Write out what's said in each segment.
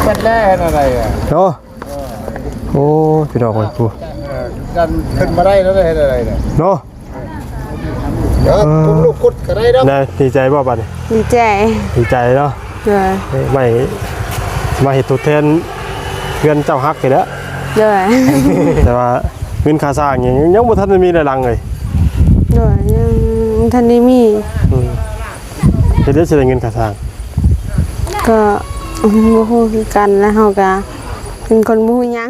ເຮັດແລ້ວເຮັດອະໄລອະ ເນາະ. ໂອ້ຍ ພີ່ນ້ອງເອີຍ ຜູ້ ເອີ ກັນຂຶ້ນມາໄດ້ແລ້ວ ເຮັດອະໄລເນາະ ເນາະ. ເອີ ເອີ ຄຸມລູກຄຸດກໍໄດ້ດອກ. ນາຍ ດີໃຈບໍ່ບັດນີ້? ດີໃຈ ດີໃຈເນາະ. ໂດຍ ໄມ້ ມາເຮັດທົດແທນເຮືອນເຈົ້າຮັກນີ້ແຫຼະ. ໂດຍ ແຕ່ວ່າເງິນຄ່າສ້າງຍັງ ຍັງບໍ່ທັນໄດ້ມີຫຼາຍຫຼັງເລີຍ. ໂດຍ ຍັງບໍ່ທັນໄດ້ມີ. ອືມ ເຮັດໄດ້ຊິໄດ້ເງິນຄ່າສ້າງ? ກໍບໍ່ຮູ້ຄືກັນ ແລ້ວເຮົາກໍເປັນຄົນບໍ່ຮູ້ຫຍັງ.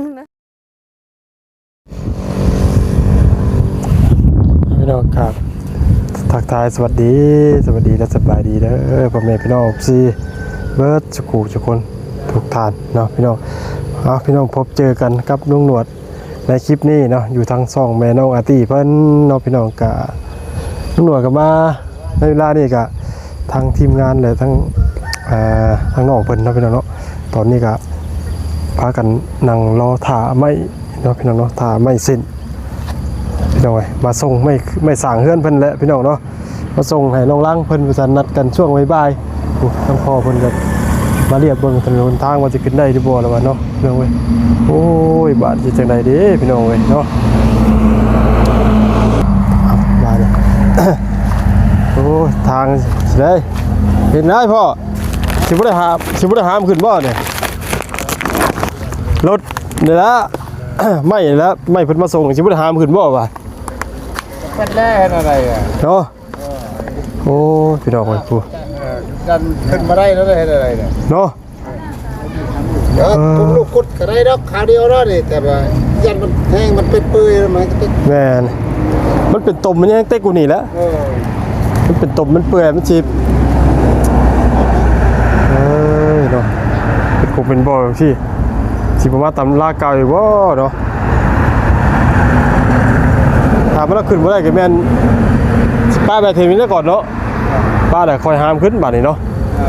ພີ່ນ້ອງ ກາບທັກທາຍສະຫວັດດີ ສະຫວັດດີ ແລະ ສະບາຍດີເດີ ພໍ່ແມ່ພີ່ນ້ອງ ເອັຟຊີ ເບິດສຸຂູສຸຄົນທຸກທ່ານເນາະ ພີ່ນ້ອງ. ເອົາ ພີ່ນ້ອງ ພົບເຈີກັນກັບລຸງໜວດໃນຄລິບນີ້ເນາະ ຢູ່ທາງຊ່ອງແມ່ນ້ອງອາຕີ້ເພິ່ນເນາະ ພີ່ນ້ອງ. ກະລຸງໜວດກໍມາ ໃນເວລານີ້ກະທາງທີມງານ ແລະ ທັງ ອ່າ ທາງນ້ອງເພິ່ນເນາະ ພີ່ນ້ອງເນາະ ຕອນນີ້ກະພາກັນນັ່ງລໍຖ້າໄມ້ເນາະ ພີ່ນ້ອງເນາະ ຖ້າໄມ້ເສັ້ນ ພີ່ນ້ອງເອີຍ. ມາສົ່ງໄມ້ ໄມ້ສ້າງເຮືອນເພິ່ນແຫຼະ ພີ່ນ້ອງເນາະ ມາສົ່ງໃຫ້ນ້ອງລັງເພິ່ນ ວ່າຊັ້ນ ນັດກັນຊ່ວງບ່າຍໆ. ໂອ້ ທາງພໍ່ເພິ່ນກໍມາລຽບເບິ່ງຖະໜົນຫົນທາງວ່າຊິຂຶ້ນໄດ້ຫຼືບໍ່ລະວ່າເນາະ. ພີ່ນ້ອງເອີຍ ໂອ້ຍ ບາດເຮັດຈັ່ງໃດເດ້ ພີ່ນ້ອງເອີຍເນາະ. ບາດນີ້ ໂອ້ຍ ທາງຊິໄດ້ ເຫັນໄດ້ພໍ່ ຊິບໍ່ໄດ້ຫາມ ຊິບໍ່ໄດ້ຫາມຂຶ້ນບໍ່ນີ້? ລົດນີ້ລະ ໄມ້ນີ້ລະ ໄມ້ເພິ່ນມາສົ່ງ ຊິບໍ່ໄດ້ຫາມຂຶ້ນບໍ່ວະ? ເຮັດແລ້ວເຮັດອະໄລອະ ເນາະ. ໂອ້ຍ ພີ່ນ້ອງເອີຍ ຜູ້ ເອີ ກັນຂຶ້ນມາໄດ້ແລ້ວ ເຮັດອະໄລເນາະ. ເອີ ເອີ ຄຸມລູກຄຸດກໍໄດ້ດອກ ຄາວດຽວເນາະນີ້ ແຕ່ວ່າຢ້ານມັນແຫ້ງ ມັນເປັນເປື່ອຍ ມັນກໍເຕັກ. ແມ່ນ ມັນເປັນຕົມ ມັນຍັງເຕັກກວ່ານີ້ແຫຼະ. ເອີ ມັນເປັນຕົມ ມັນເປື່ອຍ ມັນຊິ ເອີຍເນາະ ເປັນກົກເປັນບໍ່ຈັ່ງຊີ້ ຊິບໍ່ມາຕາມລາເກົ່າອີກບໍ່ເນາະ? ຖ້າມັນເອົາຂຶ້ນບໍ່ໄດ້ກໍແມ່ນຊິປະໄວ້ເທົ່ານີ້ແຫຼະກ່ອນເນາະ ປະແລ້ວຄ່ອຍຫາມຂຶ້ນບາດນີ້ເນາະ. ເອີ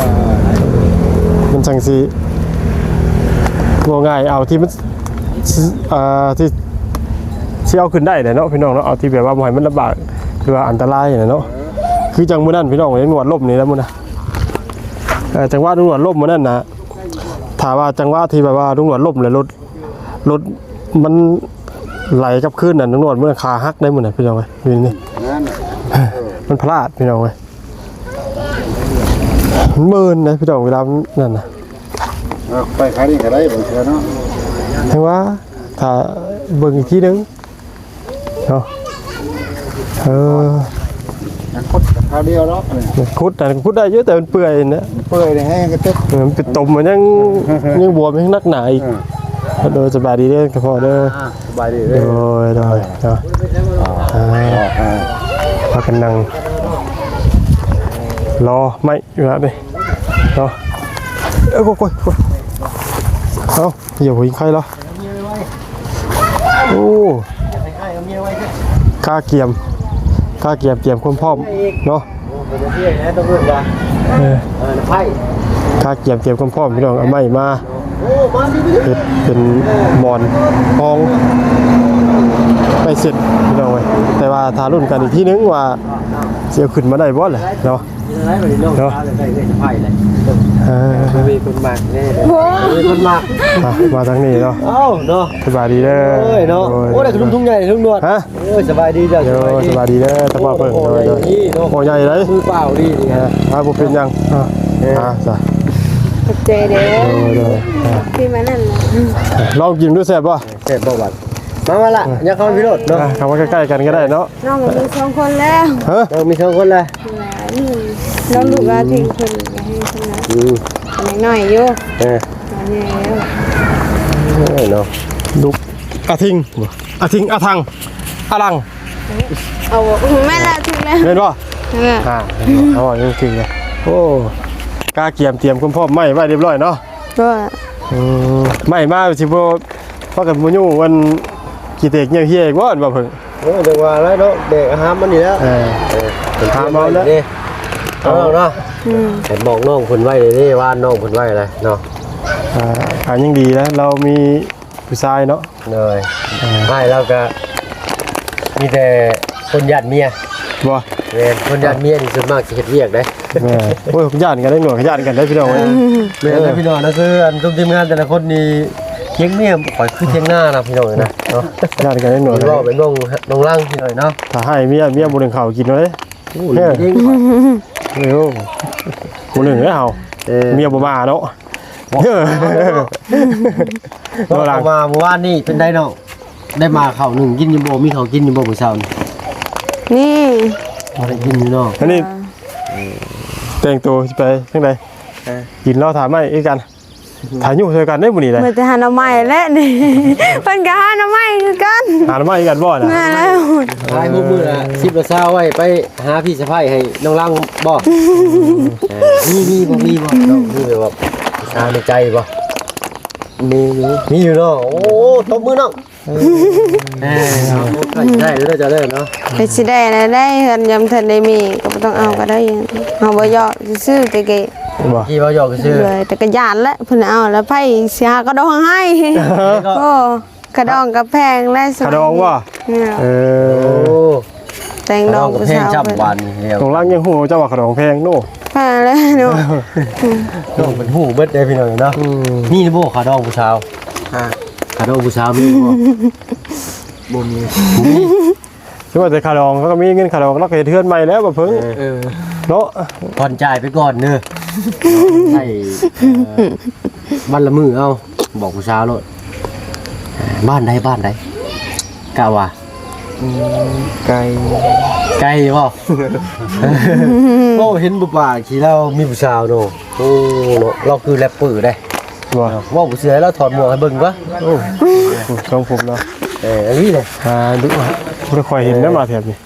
ມັນຈັ່ງຊິ ເວົ້າງ່າຍ ເອົາທີ່ມັນ ເອີ ທີ່ຊິເອົາຂຶ້ນໄດ້ແຫຼະເນາະ ພີ່ນ້ອງເນາະ ເອົາທີ່ແບບວ່າບໍ່ໃຫ້ມັນລຳບາກ ຫຼືວ່າອັນຕະລາຍຫັ້ນນະເນາະ. ຄືຈັ່ງມື້ນັ້ນ ພີ່ນ້ອງ ເຫັນໜວດລົ້ມນີ້ແຫຼະມື້ນະ ເອີ ຈັງຫວະໜວດລົ້ມມື້ນັ້ນນະ ຖ້າວ່າຈັງຫວະທີ່ແບບວ່າລຸງໜວດລົ້ມແລ້ວລົດ ລົດມັນໄຫຼກັບຄືນນັ້ນ ລຸງໜວດມື້ນັ້ນຂາຫັກໄດ໋ມື້ນັ້ນ ພີ່ນ້ອງເອີຍ. ນີ້ ນີ້ ນັ້ນ ມັນພລາດ ພີ່ນ້ອງເອີຍ ມັນເມີນໄດ໋ ພີ່ນ້ອງ ເວລານັ້ນນະ. ເອີ ໄປຂານີ້ກໍໄດ້ບາງເທື່ອເນາະ ແຕ່ວ່າຖ້າເບິ່ງອີກທີໜຶ່ງ ເນາະ. ເອີ ຂຸດຄາວດຽວເນາະ ຂຸດນັ້ນຂຸດໄດ້ຢູ່ ແຕ່ມັນເປື່ອຍນະ ເປື່ອຍແຫ້ງກໍເຕັກ ເອີ ມັນເປັນຕົມ ມັນຍັງ ຍັງບວມ ຍັງໜັກໜາອີກ. ເອີ ໂດຍ ສະບາຍດີເດີພໍ່ເດີ ອ່າ ສະບາຍດີເດີ ໂດຍ ໂດຍ ອ່າ ອ່າ ອ່າ ພາກັນນັ່ງລໍໄມ້ຢູ່ນະນີ້ເນາະ. ເອີ ໂອ້ຍ ໂອ້ຍ ເອົາ ດຽວຜູ້ຍິງໄຂ່ລະ ໂອ້ ກະກຽມ ກະກຽມຕຽມຄວາມພ້ອມເນາະ. ເອີ ກະກຽມຕຽມຄວາມພ້ອມ ພີ່ນ້ອງ ເອົາໄມ້ມາເຮັດເປັນໝອນຮອງໄມ້ເຊັດ ພີ່ນ້ອງເອີຍ. ແຕ່ວ່າຖ້າລຸ້ນກັນອີກທີໜຶ່ງວ່າຊິເອົາຂຶ້ນມາໄດ້ບໍ່ແຫຼະເນາະ. ເນາະ ເອີ ມີຄົນມັກແນ່ເດີ ໂອ້ຍ ມີຄົນມັກ ອ່ະ ມາທາງນີ້ເນາະ. ເອົ້າ ເນາະ ສະບາຍດີເດີ ໂອ້ຍ ເນາະ ໂດຍ ໂອ້ຍ ໄດ້ຂະໜົມຖົງໃຫຍ່ລຸງໜວດ ຮະ ໂອ້ຍ ສະບາຍດີເຈົ້າ ໂດຍ ສະບາຍດີເດີ ສະບາຍເບິ່ງ ໂດຍ ໂດຍ ໂອ້ ໃຫຍ່ເດ້ ມືເປົ່າດີນີ້ ເອີ ອ່າ ບໍ່ເປັນຫຍັງ ອ່າ ເອີ ອ່າ ຈ້ະ ຂອບໃຈເດີ ໂດຍ ໂດຍ ອ່າ ທີ່ມານັ້ນ ລອງກິນດູແຊບບໍ່? ແຊບບໍ່ບັດ ມາ ມາລະ ເອີ ຍັງເຂົ້າມາພີ້ໂລດເນາະ ອ່າ ເຂົ້າມາໃກ້ໆກັນກໍໄດ້ເນາະ. ນ້ອງກໍມີສອງຄົນແລ້ວ ຮະ ນ້ອງມີສອງຄົນແລ້ວ ນ້ອງລູກອາທິງເພິ່ນກໍໃຫ້ເພິ່ນນະ ອືມ ນ້ອຍຢູ່ ເອີ ນ້ອຍຢູ່ ເອີ ເນາະ ລູກອາທິງ ອາທິງ ອາທັງ ອາລັງ ເອົາ ແມ່ນແລ້ວ ຖືກແລ້ວ ແມ່ນບໍ່? ເອີ ອ່າ ເອົາ ຍັງຖືກເລີຍ ໂອ້ ກະກຽມຕຽມຄວາມພ້ອມໄມ້ໄວ້ຮຽບຮ້ອຍເນາະ. ກໍ ອືມ ໄມ້ມາຊິບໍ່ ພາກັນບໍ່ຍູ້ ອັນຂີ້ເຕກເຫຍື້ອເຫຍອີກບໍ່ ອັນວ່າເພິ່ນ ໂອ້ ຈັ່ງວ່າແຫຼະເນາະ ແບກຫາມມັນນີ້ແຫຼະ ເອີ ເອີ ຫາມເອົາແຫຼະ ເອົາເນາະ ອືມ ໃຫ້ບອກນ້ອງເພິ່ນໄວ້ເດ້ ວ່ານ້ອງເພິ່ນໄວ້ແຫຼະເນາະ. ອ່າ ກໍຍັງດີນະ ລາວມີຜູ້ຊາຍເນາະ ໂດຍ ອ່າ ອ້າຍລາວກໍມີແຕ່ຄົນຢ້ານເມຍ ບໍ່ ແມ່ນ ຄົນຢ້ານເມຍນີ້ສ່ວນມາກຊິເຮັດວຽກເດ້. ແມ່ນ ໂອ້ຍ ຢ້ານກັນເດ້ ໜ່ວຍ ຢ້ານກັນເດ້ພີ່ນ້ອງເອີຍ. ແມ່ນເດ້ພີ່ນ້ອງນະ ຄືອັນຊຸມທີມງານແຕ່ລະຄົນນີ້ ທຽງເມຍຂ້ອຍຄືທຽງນານະພີ່ນ້ອງເອີຍນະເນາະ. ຢ້ານກັນເດ້ ໜ່ວຍ ເວົ້າໄປນ້ອງ ນ້ອງລັງພີ່ນ້ອງເນາະ. ຖ້າໃຫ້ເມຍ ເມຍບໍ່ໜຶ້ງເຂົ້າກິນເລີຍ. ໂອ້ຍ ເອີ ບໍ່ໜຶ້ງເດ້ເຮົາ ເອີ ເມຍບໍ່ມາເນາະ. ເອີ ເວົ້າເອົາມາມື້ວານນີ້ເປັນໃດນ້ອງ ໄດ້ມາເຂົ້າໜຶ້ງກິນຢູ່ບໍ່? ມີເຂົ້າກິນຢູ່ບໍ່ມື້ເຊົ້ານີ້? ມີ ພໍໄດ້ກິນຢູ່ເນາະ. ອັນນີ້ ອ່າ ແຕ່ງໂຕຊິໄປທາງໃດ? ເອີ ກິນເຫຼົ້າຖ້າໄມ້ຄືກັນ ຖ້າຢູ່ຊ່ວຍກັນເດ້ມື້ນີ້ເດ້. ເມື່ອແຕ່ຫາໜໍ່ໄມ້ແຫຼະນີ້ ເພິ່ນກໍຫາໜໍ່ໄມ້ຄືກັນ. ຫາໜໍ່ໄມ້ຄືກັນບໍ່ນະ? ແມ່ນແລ້ວ ຂາຍຫົວມື້ລະສິບລະຊາວໄວ້ໄປ ຫາພີ່ສະໃພ້ໃຫ້ນ້ອງລັງບໍ່? ເອີ ມີ ມີບໍ່ ມີບໍ່? ນ້ອງມີແບບວ່າສາວໃນໃຈບໍ່? ມີ ມີ ມີຢູ່ເນາະ. ໂອ້ ຕົບມືນ້ອງ. ເອີ ເອົາ ໄດ້ເດີເຈົ້າເດີເນາະ. ກໍຊິໄດ້ແລ້ວໄດ໋ ເຮືອນຍາມທັນໄດ້ມີ ກໍບໍ່ຕ້ອງເອົາກໍໄດ້. ເຮົາເວົ້າຢອກຊື່ໆ ແຕ່ກີ້ ບໍ່ ກີ້ເວົ້າຢອກຊື່ໆ ໂດຍ ແຕ່ກໍຢ້ານແຫຼະ ເພິ່ນເອົາແລ້ວໃຜຊິຫາກະດອງໃຫ້. ໂອ້ ຂະດອງກໍແພງແລ້ວ ຂະດອງບໍ່? ເອີ ໂອ້ ແຕ່ງດອງຜູ້ສາວ ຂະດອງກໍແພງຈ້ຳບາດນີ້ແລ້ວ. ນ້ອງລັງຍັງຮູ້ເຈົ້າວ່າຂະດອງແພງເນາະ. ແພງແລ້ວເນາະ. ນ້ອງເພິ່ນຮູ້ເບິດເດ້ພີ່ນ້ອງເນາະ. ອືມ ມີບໍ່ຂະດອງຜູ້ສາວ? ຂະດອງຜູ້ສາວມີບໍ່? ບໍ່ມີ ບໍ່ມີ. ຄືວ່າແຕ່ຂະດອງ ເຂົາກໍມີເງິນຂະດອງ ລາວກໍເຮັດເຮືອນໃໝ່ແລ້ວ ບໍ່ເພິ່ງ. ເອີ ເນາະ ຜ່ອນຈ່າຍໄປກ່ອນເດີ ໃຊ້ ເອີ ວັນລະມື້ເອົາ ບອກຜູ້ສາວໂລດ. ບ້ານໃດ ບ້ານໃດ ກະວ່າ ອືມ ໄກ ໄກບໍ່? ໂອ້ ເຫັນບໍ່ປາກທີ່ລາວມີຜູ້ສາວເນາະ. ໂອ້ ເນາະ ລາວຄືແຣັບເປີເດ້. ບໍ່ ເວົ້າບໍ່ເຊື່ອໃຫ້ລາວຖອດໝວກໃຫ້ເບິ່ງກວ່າ. ໂອ້ ຊົງຜົມເນາະ. ເອີ ອັນນີ້ເດ້ ອ່າ ບໍ່ຄ່ອຍເຫັນນະ ມາແຖບນີ້.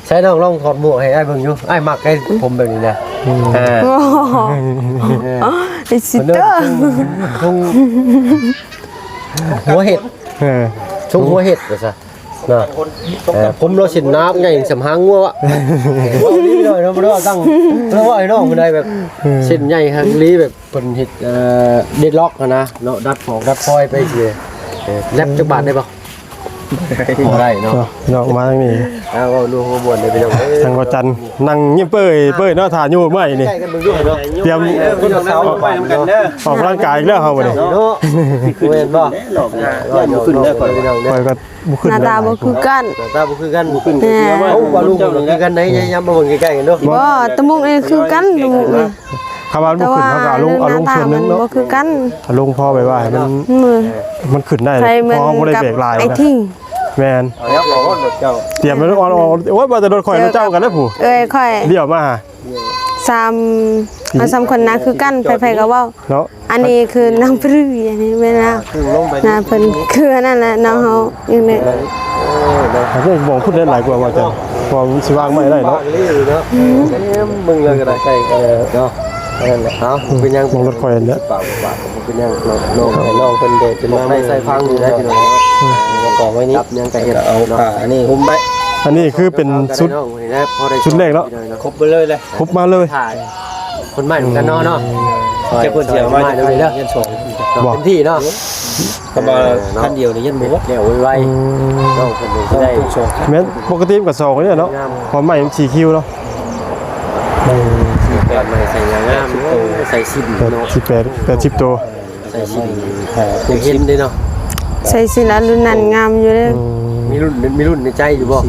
ໃສ່ນ້ອງລອງຖອດໝວກໃຫ້ອ້າຍເບິ່ງຢູ່ ອ້າຍມັກໄອ້ຜົມແບບນີ້ນະ. ອືມ ເອີ ເອີ ໄອ້ຊິເຕີ ຊົງ ຊົງຫົວເຫັດ ເອີ ຊົງຫົວເຫັດວ່າຊະເນາະ. ເອີ ຜົມລາວເສັ້ນໜາໃຫຍ່ສ່ຳຫາງງົວວະ. ເວົ້າດີໜ້ອຍເນາະ ບໍ່ໄດ້ວ່າຕັ້ງ ເວົ້າໃຫ້ນ້ອງເພິ່ນໄດ້ແບບ ເອີ ເສັ້ນໃຫຍ່ຄັກອີ່ຫຼີ ແບບ ເພິ່ນເຮັດ ເອີ ເດດລັອກຫັ້ນນະເນາະ ດັດຜອກດັດພອຍໄປຊີ້. ເອີ ແລັບຈັກບາດໄດ້ບໍ່? ບໍ່ໄດ້ເນາະ. ເນາະ ພີ່ນ້ອງມາທາງນີ້ ອ່າ ເວົ້າລວມຂະບວນເດີພີ່ນ້ອງເດີ. ທາງບໍ່ຈັນນັ່ງຍິ້ມເປີຍໆເນາະ ຖ້າຢູ່ໄມ້ນີ້ ໃກ້ກັນເບິ່ງດູເນາະ. ຕຽມ ເອີ ພີ່ນ້ອງເນາະ ໄປນຳກັນເດີ ອອກກຳລັງກາຍອີກແລ້ວເຮົາບັດນີ້ເນາະ. ແມ່ນບໍ່? ເອີ ຢ້ານບໍ່ຂຶ້ນເດີຂ້ອຍ ຂ້ອຍກໍບໍ່ຂຶ້ນ. ໜ້າຕາບໍ່ຄືກັນ ໜ້າຕາບໍ່ຄືກັນ ບໍ່ຂຶ້ນ. ເອົ້າ ວ່າລຸງເຈົ້າຄືກັນໃດ ຍາມມາເບິ່ງໃກ້ໆກັນເດີ. ບໍ່ ຕະມຸກນີ້ຄືກັນ ຕະມຸກນີ້. ຄຳວ່າບໍ່ຂຶ້ນ ເຮົາກໍເອົາລົງ ເອົາລົງສ່ວນໜຶ່ງເນາະ ບໍ່ຄືກັນ ເອົາລົງພໍແບບວ່າໃຫ້ມັນ ມັນຂຶ້ນໄດ້ ເພາະເຮົາບໍ່ໄດ້ແບກຫຼາຍນະ. ແມ່ນ ຕຽມໄວ້ ໂອ້ຍ ວ່າແຕ່ລົດຂ້ອຍ ເຈົ້າກັນແລ້ວຜູ້ ເອື້ອຍຂ້ອຍ ດຽວມາຫາ ສາມ ເຮົາສາມຄົນນະຄືກັນ ໃຜໆກໍເວົ້າເນາະ. ອັນນີ້ຄືນາງປຣື ອັນນີ້ແມ່ນນາ ນາເພິ່ນຄືອັນນັ້ນແຫຼະເນາະ ເຮົາຢູ່ໃນ ເອີ ເນາະ ເຮົາບໍ່ພຸດໄດ້ຫຼາຍກວ່າວ່າຈະ ເພາະມັນຊິວາງໄມ້ໄດ້ເນາະ. ອືມ ເບິ່ງເລີຍກໍໄດ້ ໃກ້ເນາະ. ນັ້ນແຫຼະ ເອົາ ບໍ່ເປັນຫຍັງ ເບິ່ງລົດຂ້ອຍແຫຼະ ເປັນຫຍັງເນາະ. ນ້ອງ ນ້ອງເພິ່ນເດ ຈະມາໃສ່ຟັງຢູ່ໄດ້ພີ່ນ້ອງ. ອືມ ກອງໄວ້ນີ້ ຈັບຫຍັງກໍເຮັດ ເອົາຜ້າອັນນີ້ຫຸ້ມໄວ້. ອັນນີ້ຄືເປັນຊຸດ ຊຸດແລກເນາະ ຄົບໄປເລີຍແຫຼະ ຄົບມາເລີຍ. ຄົນໃໝ່ນຳກັນເນາະ ເນາະ. ອືມ ຈັກເພິ່ນຊິເອົາມາຈັກຄັນ ຍັງສອງ ບໍ່ ເຕັມທີ່ເນາະ. ຄັນວ່າ ເອີ ເນາະ ຄັນດຽວນີ້ຍັງບໍ່ໝົດ ແລ້ວໄວໆ. ອືມ ນ້ອງເພິ່ນຊິໄດ້ສອງຄັນ. ແມ່ນ ປົກກະຕິມັນກໍສອງນີ້ແຫຼະເນາະ ງາມ ເພາະໄມ້ມັນສີ່ຄິວເນາະ. ເອີ ສີ່ແປດ ໄມ້ໃສ່ງາມໆ ໂອ້ ໃສ່ສິ້ນເນາະ ແປດສິບແປດ ແປດສິບໂຕ. ໃສ່ສິ້ນ ເອີ ເຫັນເດ້ເນາະ ໃສ່ສິ້ນ ອັນລຸ້ນນັ້ນງາມຢູ່ເດ້. ອືມ ມີລຸ້ນ ມີລຸ້ນໃນໃຈຢູ່ບໍ່?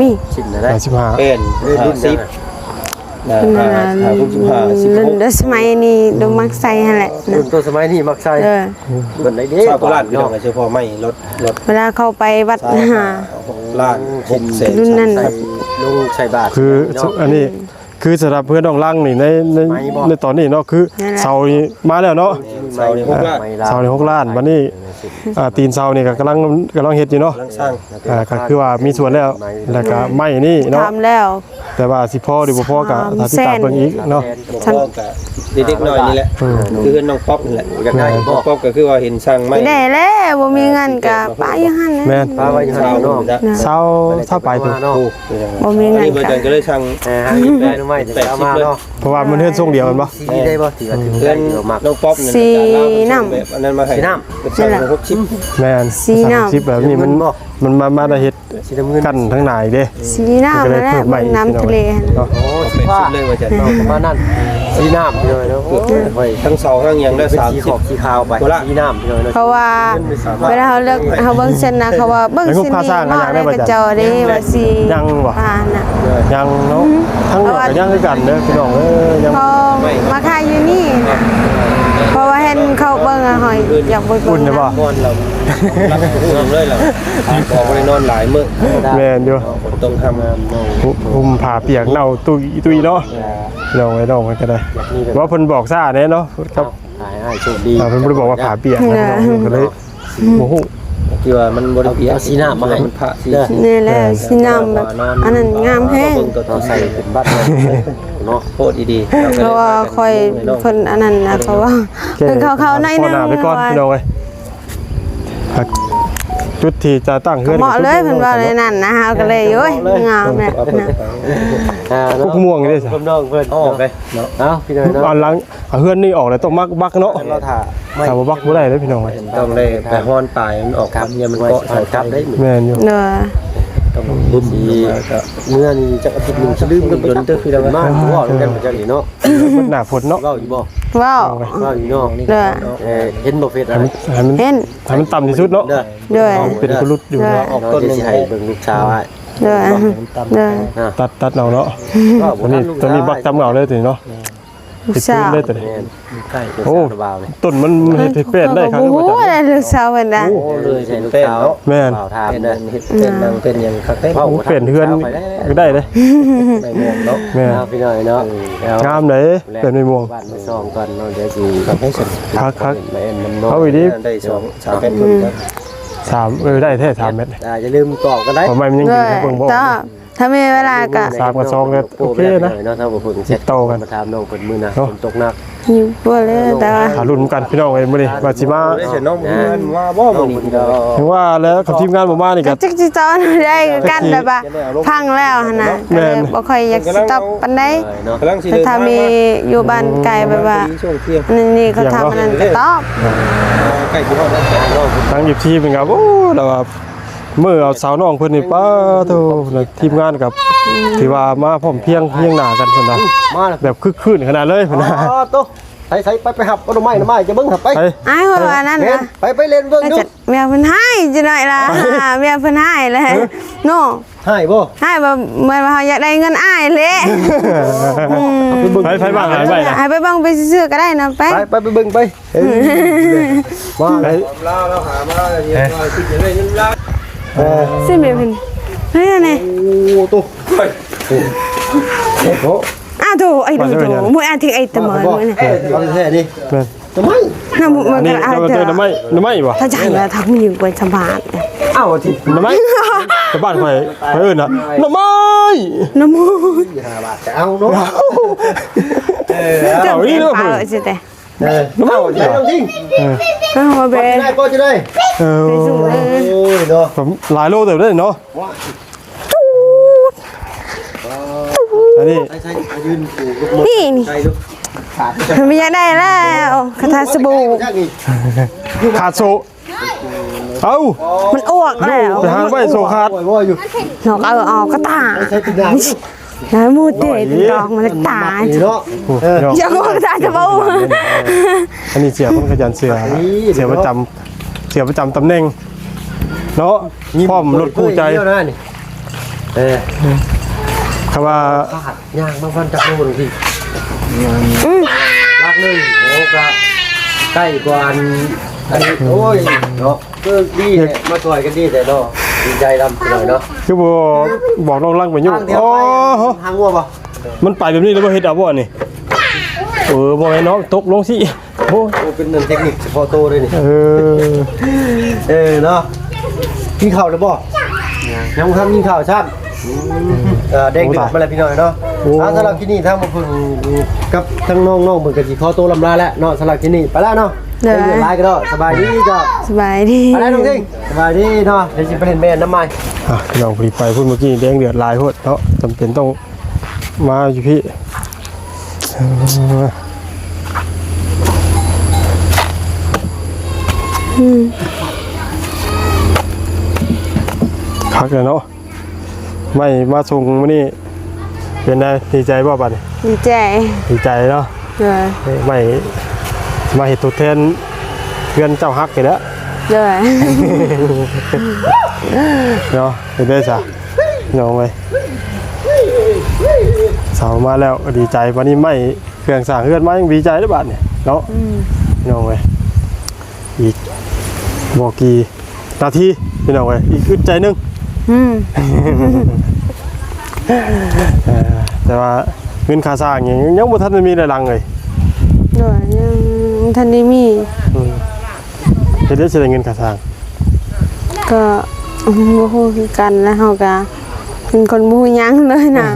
ມີ ສິ້ນນະໄດ້ ແປດສິບຫ້າ ເປັນລຸ້ນ ລຸ້ນ ລຸ້ນ ລຸ້ນແຕ່ສະໄໝນີ້ ລຸ້ນມັກໃສ່ຫັ້ນແຫຼະ ລຸ້ນແຕ່ສະໄໝນີ້ມັກໃສ່. ເອີ ເພິ່ນໄດ້ເດ້ ຊາວໂບລານພີ່ນ້ອງ ເນາະ ສະເພາະໄມ້ລົດ ລົດ ເວລາເຂົາໄປວັດ ຫ້າ ຫົກລ້ານ ຫົກແສນ ລຸ້ນນັ້ນ ໃສ່ລົງໃສ່ບາດ ຄື ເນາະ ອັນນີ້ ຄືສຳລັບເຮືອນນ້ອງລັງນີ້ ໃນ ໃນ ໃນຕອນນີ້ເນາະ ຄືເສົານີ້ມາແລ້ວເນາະ ເສົານີ້ຫົກລ້ານ ເສົານີ້ຫົກລ້ານ. ບັດນີ້ ອ່າ ຕີນເສົານີ້ກໍກຳລັງ ກຳລັງເຮັດຢູ່ເນາະ ກຳລັງສ້າງ ອ່າ ກໍຄືວ່າມີສ່ວນແລ້ວ ແລ້ວກໍໄມ້ນີ້ເນາະ ທຳແລ້ວ ແຕ່ວ່າຊິພໍຫຼືບໍ່ພໍກໍຖ້າຕິດຕາມເບິ່ງອີກເນາະ. ເດັກໆນ້ອຍນີ້ແຫຼະ ອືມ ຄືເຮືອນນ້ອງປັອບນີ້ແຫຼະ ຢາກໄດ້ບໍ່? ນ້ອງປັອບກໍຄືວ່າເຫັນສ້າງໄມ້ ໄດ້ແລ້ວ ບໍ່ມີເງິນກໍປະຢູ່ຫັ້ນແຫຼະ. ແມ່ນ ປະໄວ້ຢູ່ຫັ້ນເນາະ ຊາວ ຊາວປາຍໂຕ ບໍ່ມີເງິນ ອັນນີ້ບໍ່ຈັນກໍເລີຍສັ່ງ ເອີ ຫາກິນໄປໜໍ່ໄມ້ແຕ່ມາເນາະ ເພາະວ່າມັນເຮືອນຊົງດຽວແມ່ນບໍ່? ຊິໄດ້ບໍ່? ຖືວ່າຖືກໃຈຢູ່ ມັກ ນ້ອງປັອບນີ້ ສີ່ ສີນ້ຳ ແບບອັນນັ້ນມາໃຫ້ ສີນ້ຳ ເປັນສາມຮ້ອຍຫົກສິບ ແມ່ນ ສີນ້ຳ ສາມຮ້ອຍຫົກສິບ ແບບນີ້ມັນ ມັນມາ ມາໄດ້ເຮັດ ສີນ້ຳເງິນ ກັນທາງໜ້າເດ້ ສີນ້ຳ ກໍເລີຍເພີ່ມໃໝ່ ນ້ຳທະເລ ເນາະ ໂອ້ ສິບຫ້າ ເປັນຊຸດເລີຍວ່າຊັ້ນເນາະ ປະມານນັ້ນ ສີນ້ຳ ພີ່ນ້ອງເນາະ ໂອ້ຍ ທັງເສົາທັງຫຍັງໄດ້ ເປັນສີຂອບ ສາມສິບ ສີຂາວໄປ ບໍ່ລະ ສີນ້ຳ ພີ່ນ້ອງເນາະ ເພາະວ່າເວລາເຮົາເລືອກ ເຮົາເບິ່ງເຊັ່ນນະ ເຂົາວ່າເບິ່ງເຊັ່ນນີ້ມາແລ້ວ ເຂົາເຈົ້າເດ້ວ່າສີ ຍັງບໍ່ ຍັງເນາະ ທາງນອກກໍຍັງຄືກັນເດີ ພີ່ນ້ອງເອີຍ ຍັງ ເຂົາມາຂາຍຢູ່ນີ້ ເພາະວ່າເຫັນເຂົາເບິ່ງ ເຮົາຢາກໄປເບິ່ງ ອຸ່ນເດ້ບໍ່ ນອນແລ້ວ ຫຼັບຫູເລີຍລະ ບໍ່ໄດ້ນອນຫຼາຍມື້ ແມ່ນຢູ່ ຝົນຕົກຄ່ຳ ຫຸ່ມຜ້າປຽກເນົ່າຕຸ້ຍໆເນາະ ພີ່ນ້ອງເອີຍ ນ້ອງເພິ່ນກໍໄດ້ ວ່າເພິ່ນບອກຊ້າແດ່ເນາະ ກັບ ອ້າຍໂຊກດີ ເພິ່ນບໍ່ໄດ້ບອກວ່າຜ້າປຽກນະ ພີ່ນ້ອງ ກໍເລີຍ ບໍ່ຮູ້ ທີ່ວ່າມັນບໍ່ໄດ້ປຽກ ເອົາສີນ້ຳມາໃຫ້ ມັນພະສີ ນີ້ແຫຼະ ສີນ້ຳແບບອັນນັ້ນງາມແຮງ ເອົາໃສ່ເປັນບັດເນາະ ໂພດດີໆ ເພາະວ່າຂ້ອຍເພິ່ນອັນນັ້ນນະ ເຂົາວ່າ ເພິ່ນເຂົາໆໜ້ອຍໜຶ່ງ ພໍໜ້າໄປກ່ອນ ພີ່ນ້ອງເອີຍ ຈຸດທີ່ຈະຕັ້ງເຮືອນ ເໝາະເລີຍ ເພິ່ນວ່າແນວນັ້ນນະ ເຮົາກໍເລີຍ ໂອ້ຍ ງາມແຫຼະ ອ່າ ກົກມ່ວງນີ້ເດ້ ເພິ່ນອອກໄປເນາະ ເອົາ ພີ່ນ້ອງເນາະ ອັນຫຼັງ ເອົາເຮືອນນີ້ອອກແລ້ວຕ້ອງບັກ ບັກເນາະ ຖ້າບໍ່ບັກບໍ່ໄດ້ເດ້ພີ່ນ້ອງ ຕ້ອງໄດ້ໄປຮ່ອນປາຍມັນອອກ ກັບ ຍາມມັນເກາະ ເສາໄຟ ກັບໄດ້ ແມ່ນຢູ່ ໂດຍ ຕ້ອງບຸ້ມ ເມື່ອນີ້ຈັກອາທິດໜຶ່ງ ສະລືມກັນໄປ ຈົນເຕີບ ມາເວົ້ານຳກັນ ເຈົ້ານີ້ເນາະ ເບິດໜ້າຝົນເນາະ ເວົ້າຢູ່ບໍ່ ເວົ້າ ເວົ້າຢູ່ເນາະ ໂດຍ ເອີ ເຫັນບໍ່ເຟສ ໃຫ້ມັນ ໃຫ້ມັນ ເຫັນ ໃຫ້ມັນຕ່ຳທີ່ສຸດເນາະ ໂດຍ ເປັນຄຸລຸດຢູ່ ໂດຍ ອອກຕົ້ນໜຶ່ງ ໃຫ້ເບິ່ງລູກສາວອ້າຍ ໂດຍ ໂດຍ ຕັດ ຕັດເອົາເນາະ ຕົວນີ້ ຕົວນີ້ບັກຈຳເອົາເລີຍຕົວນີ້ເນາະ ລູກສາວ ເຮັດຄືນເລີຍຕົວນີ້ ໂອ້ ຕົ້ນມັນເຮັດໃຫ້ແປ້ນໄດ້ຄັກ ໂອ້ໂຫ ລູກສາວເພິ່ນນະ ໂອ້ ເລີຍໃສ່ລູກສາວ ແມ່ນ ເຮັດແປ້ນໜັງແປ້ນຫຍັງຄັກເດ້ ໂອ້ ແປ້ນເຮືອນກໍໄດ້ເດ້ ແມ່ນ ພີ່ນ້ອງເນາະ ງາມເດ້ ແປ້ນໄມ້ມ່ວງ ບ້ານໄມ້ຊອງກ່ອນເນາະ ດຽວຊິ ຄັກໆ ເອົາອີ່ຫຼີ ໄດ້ສອງ ສາມແມັດ ສາມ ເອີ ໄດ້ແທ້ ສາມແມັດ ຢ່າລືມຕອບກັນໄດ້ ເອົາໄມ້ມັນຍັງດີ ເບິ່ງບໍ່ອອກ ຖ້າມີເວລາກໍ ສາມກັບສອງກໍໂອເຄນະ ຕິດຕໍ່ກັນ ມາຖາມນ້ອງເພິ່ນມື້ນະ ຝົນຕົກໜັກ ຢູ່ບໍ່ເລີຍ ແຕ່ວ່າຖ້າລຸ້ນນຳກັນພີ່ນ້ອງເອີຍ ມື້ນີ້ວ່າຊິມາ ເອີ ນ້ອງເພິ່ນມາບໍ່ມື້ນີ້ ເຖິງວ່າແລ້ວ ຄັນທີມງານບໍ່ມານີ້ກໍຈັກຊິຕອບແນວໃດຄືກັນ ແບບວ່າຟັງແລ້ວຫັ້ນນະ ແມ່ນ ກໍເລີຍບໍ່ຄ່ອຍຢາກຊິຕອບປານໃດ ແຕ່ຖ້າມີຢູ່ບ້ານໄກ ແບບວ່າ ອັນນີ້ເຂົາຖາມອັນນັ້ນກໍຕອບ ໃກ້ຊິຮອດແລ້ວ ທາງ ເອັຟ ຊີ ເພິ່ນກໍ ໂອ້ ລາວວ່າ ມື້ເອົາສາວນ້ອງເພິ່ນນີ້ ປາໂທ ທີມງານກັບ ອືມ ຖືວ່າມາພ້ອມພຽງຮຽງໜ້າກັນເພິ່ນວ່າ ມາແລ້ວ ແບບຄຶກຄື້ນຂະໜາດເລີຍເພິ່ນວ່າ ອໍ ໂຕ ໃສໆ ໄປ ໄປຮັບເອົາໜໍ່ໄມ້ ໜໍ່ໄມ້ຈະເບິ່ງຫັ້ນໄປ ອ້າຍວ່າອັນນັ້ນນະ ໄປ ໄປເລ່ນເບິ່ງຢູ່ ເມຍເພິ່ນຮ້າຍຈັກໜ້ອຍລະ ເມຍເພິ່ນຮ້າຍແຫຼະ ເອີ ເນາະ ຮ້າຍບໍ່ ຮ້າຍບໍ່ ເໝືອນວ່າເຮົາຢາກໄດ້ເງິນອ້າຍແຫຼະ ອືມ ໃຜ ໃຜບ້າງ ໃຜບ້າງ ໃຫ້ໄປເບິ່ງໄປຊື່ໆກໍໄດ້ນະ ໄປ ໄປ ໄປເບິ່ງໄປ ເອີ ວ່າໄປ ລາວລາວຫາມາເຮັດວ່າຄິດຈະໄດ້ເງິນລາວ ເອີ ຊິແມ່ນເພິ່ນ ເຮີ້ຍ ໂອ້ໂຕ ໂອ້ ອ້າໂຕ ໄອ້ດູໂຕ ມວຍອາທິດໄອ້ຕະເມີຍ ເອີ ເອົາແທ້ໆນີ້ ແມ່ນ ໜໍ່ໄມ້ ນ້ຳມັນກໍອາດຈະ ໜໍ່ໄມ້ ໜໍ່ໄມ້ບໍ່ ຖ້າຈະໃຫ້ວ່າທັກມັນຢູ່ໄປສຳພາດ ອ້າວ ອາທິດ ໜໍ່ໄມ້ ແຕ່ບ້ານຂ້ອຍ ຂ້ອຍເອີ້ນນະ ໜໍ່ໄມ້ ໜໍ່ໄມ້ ຫ້າບາດ ຈະເອົາເນາະ ເອີ ເອົາອີ່ເນາະ ເອີ ເອົາເອົາຈິງ ເອີ ເອົາແບບ ໄດ້ບໍ່ ຈະໄດ້ ເອີ ໂອ້ຍເນາະ ຫຼາຍໂລເຕີບເດ້ເນາະ ອັນນີ້ ນີ້ ນີ້ ມັນຢາກໄດ້ແລ້ວ ຄາຖາສະບູ່ ຂາດໂຊ ເອົ້າ ມັນອວກແລ້ວ ໄປຫາໄວ້ໂຊຂາດ ເນາະ ເອົາ ເອົາກະຕ່າ ໃຊ້ປັນຍາ ແລ້ວໝູເຕະດອກມັນຕາຍ ເນາະ ເອີ ຢ່າວ່າກະຕ່າຈະບໍ່ ອັນນີ້ເສື້ອຄົນຂະຫຍັນ ເສື້ອ ເສື້ອປະຈຳ ເສື້ອປະຈຳຕຳແໜ່ງ ເນາະ ພ້ອມລົດຄູ່ໃຈ ເອີ ຄຳວ່າ ຍ່າງມາວັນຈັກໂລໜຶ່ງພີ່ ອືມ ຫຼັກໜຶ່ງ ໂອ້ ກະໃກ້ກວ່າອັນ ອັນນີ້ ໂອ້ຍ ເນາະ ຄືດີແທ້ ມາຊ່ອຍກັນດີແທ້ເນາະ ດີໃຈນຳ ພີ່ນ້ອງເນາະ ຄືບໍ່ບອກນ້ອງລັງໄປຢູ່ ໂອ້ ຫາງົວບໍ່ ມັນໄປແບບນີ້ແລ້ວບໍ່ເຮັດເອົາບໍ່ອັນນີ້ ເອີ ບໍ່ແມ່ນເນາະ ຕົກລົງຊິ ໂອ້ ໂອ້ ເປັນເລື່ອງເຕັກນິກສະເພາະໂຕເດ້ນີ້ ເອີ ເອີ ເນາະ ກິນເຂົ້າແລ້ວບໍ່? ຍັງ ຍັງບໍ່ທັນກິນເຂົ້າຊ້ຳ ອືມ ເອີ ແດງເດືອດມາແລ້ວພີ່ນ້ອງເນາະ ໂອ້ ອ່າ ສຳລັບຄລິບນີ້ທາງພວກເພິ່ນກັບທາງນ້ອງໆ ເພິ່ນກໍຊິຂໍໂຕລ່ຳລາແລ້ວເນາະ ສຳລັບຄລິບນີ້ໄປແລ້ວເນາະ ເດີ ເດີນຫຼາຍກໍເນາະ ສະບາຍດີເຈົ້າ ສະບາຍດີ ໄປແລ້ວນ້ອງທິງ ສະບາຍດີເນາະ ດຽວຊິໄປເຫັນແມ່ນຳໃໝ່ ອ່ະ ນ້ອງຜູ້ທີ່ໄປພຸ້ນເມື່ອກີ້ແດງເດືອດຫຼາຍໂພດເນາະ ຈຳເປັນຕ້ອງ ມາຢູ່ພີ້ ເອີ ເອີ ອືມ ຄັກແລ້ວເນາະ ໄມ້ມາສົ່ງມື້ນີ້ ເປັນໃດ ດີໃຈບໍ່ບາດນີ້? ດີໃຈ ດີໃຈເນາະ ໂດຍ ໄມ້ມາເຮັດທົດແທນເຮືອນເຈົ້າຮັກນີ້ແຫຼະ ໂດຍ ເນາະ ເປັນໄດຊະ ນ້ອງເອີຍ ເສົາມາແລ້ວ ດີໃຈ ບາດນີ້ໄມ້ ເຄື່ອງສ້າງເຮືອນມາ ຍັງດີໃຈເດ້ບາດນີ້ເນາະ ອືມ ນ້ອງເອີຍ ອີກບໍ່ກີ່ນາທີ ພີ່ນ້ອງເອີຍ ອີກອຶດໃຈໜຶ່ງ ອືມ ເອີ ແຕ່ວ່າເງິນຄ່າສ້າງຍັງ ຍັງບໍ່ທັນໄດ້ມີຫຼາຍຫຼັງເລີຍ ໂດຍ ຍັງບໍ່ທັນໄດ້ມີ ອືມ ເຮັດໄດ້ຊິໄດ້ເງິນຄ່າສ້າງ? ກໍບໍ່ຮູ້ຄືກັນ ແລ້ວເຮົາກະເປັນຄົນບໍ່ຮູ້ຫຍັງເລີຍນະ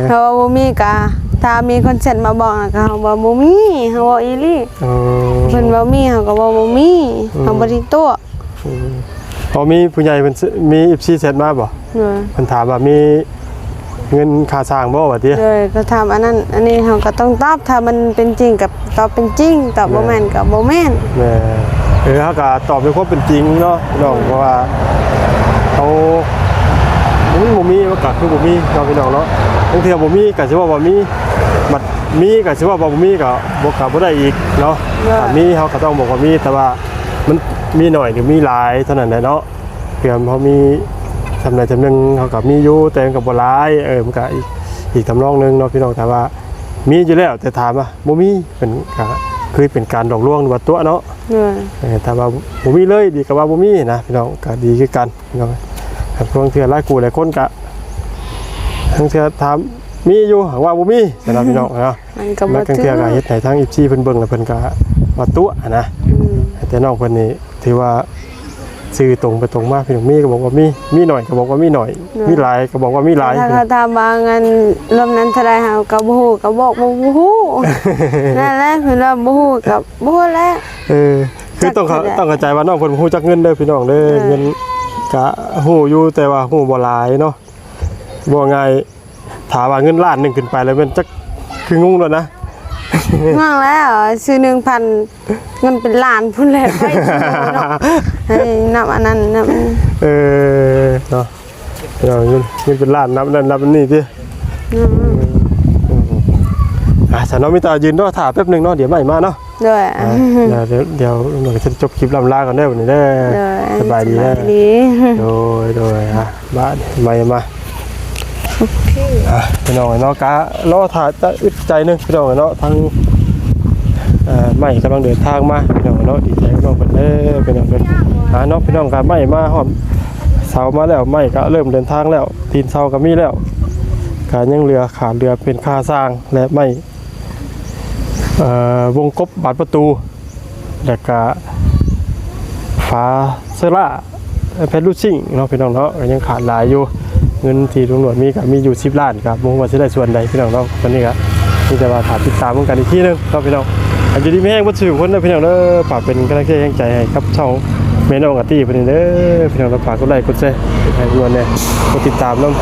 ເພາະວ່າບໍ່ມີກະ ຖ້າມີຄົນແຊັດມາບອກນະ ກະເຮົາວ່າບໍ່ມີ ເຮົາເວົ້າອີ່ຫຼີ ເອີ ເພິ່ນວ່າມີ ເຮົາກະເວົ້າບໍ່ມີ ອືມ ເຮົາບໍ່ໄດ້ຕົວະ ອືມ ພໍມີຜູ້ໃຫຍ່ເພິ່ນ ມີເອັຟຊີແຊັດມາບໍ່? ໂດຍ ເພິ່ນຖາມວ່າມີເງິນຄ່າສ້າງບໍ່ວ່າຕິ? ໂດຍ ກໍຖາມອັນນັ້ນອັນນີ້ ເຮົາກໍຕ້ອງຕອບ ຖ້າມັນເປັນຈິງກໍຕອບເປັນຈິງ ຕອບບໍ່ແມ່ນກໍບໍ່ແມ່ນ ແມ່ນ ເອີ ເຮົາກໍຕອບໃນຄວາມເປັນຈິງເນາະ ນ້ອງ ເພາະວ່າເຮົາ ມັນບໍ່ມີ ມັນກໍຄືບໍ່ມີເນາະ ພີ່ນ້ອງເນາະ ບາງເທື່ອບໍ່ມີກໍຊິເວົ້າວ່າມີ ບັດມີກໍຊິເວົ້າວ່າບໍ່ມີ ກໍບໍ່ ກໍບໍ່ໄດ້ອີກເນາະ ໂດຍ ຖ້າມີເຮົາກໍຕ້ອງບອກວ່າມີ ແຕ່ວ່າ ມັນມີໜ້ອຍຫຼືມີຫຼາຍເທົ່ານັ້ນແຫຼະເນາະ ເພື່ອເຮົາມີສ່ຳໃດສ່ຳໜຶ່ງ ເຮົາກໍມີຢູ່ ແຕ່ມັນກໍບໍ່ຫຼາຍ ເອີ ມັນກໍອີກ ອີກທຳນອງໜຶ່ງເນາະ ພີ່ນ້ອງ ຖ້າວ່າມີຢູ່ແລ້ວ ແຕ່ຖາມວ່າບໍ່ມີ ເປັນ ກໍຄືເປັນການຫຼອກລວງ ຫຼືວ່າຕົວະເນາະ ເອີ ຖ້າວ່າບໍ່ມີເລີຍ ດີກໍວ່າບໍ່ມີນະ ພີ່ນ້ອງ ກໍດີຄືກັນ ພີ່ນ້ອງ ບາງເທື່ອຫຼາຍຄູ່ຫຼາຍຄົນກໍ ບາງເທື່ອຖາມມີຢູ່ ຫາກວ່າບໍ່ມີ ຊັ້ນນະ ພີ່ນ້ອງເນາະ ມັນກໍບໍ່ ບາງເທື່ອກໍເຮັດໃຫ້ທາງເອັຟຊີເພິ່ນເບິ່ງ ແລ້ວເພິ່ນກໍວ່າຕົວະນະ ອືມ ແຕ່ນ້ອງເພິ່ນນີ້ຖືວ່າ ຊື່ຕົງໄປຕົງມາ ພີ່ນ້ອງ ມີກໍບອກວ່າມີ ມີໜ້ອຍກໍບອກວ່າມີໜ້ອຍ ເນາະ ມີຫຼາຍກໍບອກວ່າມີຫຼາຍ ແຕ່ຖ້າເຂົາຖາມວ່າເງິນລວມນັ້ນເທົ່າໃດ ເຮົາກໍບໍ່ຮູ້ ກໍບອກວ່າບໍ່ຮູ້ ນັ້ນແຫຼະ ເພິ່ນວ່າບໍ່ຮູ້ກໍບໍ່ຮູ້ແຫຼະ ເອີ ຄືຕ້ອງ ຕ້ອງເຂົ້າໃຈວ່ານ້ອງເພິ່ນບໍ່ຮູ້ຈັກເງິນເດີ ພີ່ນ້ອງເດີ ເອີ ເງິນກະຮູ້ຢູ່ ແຕ່ວ່າຮູ້ບໍ່ຫຼາຍເນາະ ເວົ້າງ່າຍ ຖ້າວ່າເງິນລ້ານໜຶ່ງຂຶ້ນໄປແລ້ວແມ່ນຈັກ ຄືງົງໂລດນະ ງົງແລ້ວ ຊື້ໜຶ່ງພັນ ເງິນເປັນລ້ານພຸ້ນແຫຼະ ໄປເນາະ ໃຫ້ນັບອັນນັ້ນນັບອັນນີ້ ເອີ ເນາະ ເງິນ ເງິນເປັນລ້ານ ນັບອັນນັ້ນນັບອັນນີ້ຕິ ອືມ ອ່າ ຊັ້ນເນາະ ມີແຕ່ຢືນລໍຖ້າແປັບໜຶ່ງເນາະ ດຽວໄມ້ມາເນາະ ໂດຍ ອ່າ ດຽວ ດຽວ ດຽວ ດຽວຈະຈົບຄລິບລ່ຳລາກ່ອນເດີບັດນີ້ເດີ ໂດຍ ສະບາຍດີເດີ ສະບາຍດີ ໂດຍ ອ່າ ບາດໄມ້ມາ ໂອເຄ ອ່ະ ພີ່ນ້ອງເນາະ ກະລໍຖ້າຈະອຶດໃຈໜຶ່ງ ພີ່ນ້ອງເນາະ ທາງ ເອີ ໄມ້ກຳລັງເດີນທາງມາ ພີ່ນ້ອງເນາະ ດີໃຈກັບນ້ອງເພິ່ນເດີ ພີ່ນ້ອງເດີ ອ່າ ເນາະ ພີ່ນ້ອງ ກະໄມ້ມາຮອດເສົາມາແລ້ວ ໄມ້ກະເລີ່ມເດີນທາງແລ້ວ ຕີນເສົາກະມີແລ້ວ ກະຍັງເຫຼືອ ຂາດເຫຼືອເປັນຄ່າສ້າງ ແລະ ໄມ້ ເອີ ວົງກົບບານປະຕູ ແລ້ວກະຝາເຊີລາ ແຜ່ນລູດຊິງເນາະ ພີ່ນ້ອງເນາະ ກໍຍັງຂາດຫຼາຍຢູ່ ເງິນທີ່ລຸງຫຼວດມີກໍມີຢູ່ສິບລ້ານ ກໍບໍ່ຮູ້ວ່າຊິໄດ້ສ່ວນໃດ ພີ່ນ້ອງເນາະ ຕອນນີ້ກໍມີແຕ່ວ່າຖ້າຕິດຕາມນຳກັນອີກທີໜຶ່ງເນາະ ພີ່ນ້ອງ ໃຫ້ຢູ່ດີມີແຮງເບິດສູ່ຄົນເດີ ພີ່ນ້ອງເດີ ຝາກເປັນກຳລັງໃຈແຮງໃຈໃຫ້ກັບຊ່ອງແມ່ນ້ອງອາຕີ້ເພິ່ນເດີ ພີ່ນ້ອງເນາະ ຝາກກົດໄລກົດແຊໃຫ້ດ້ວຍແດ່ ກົດຕິດຕາມນຳ.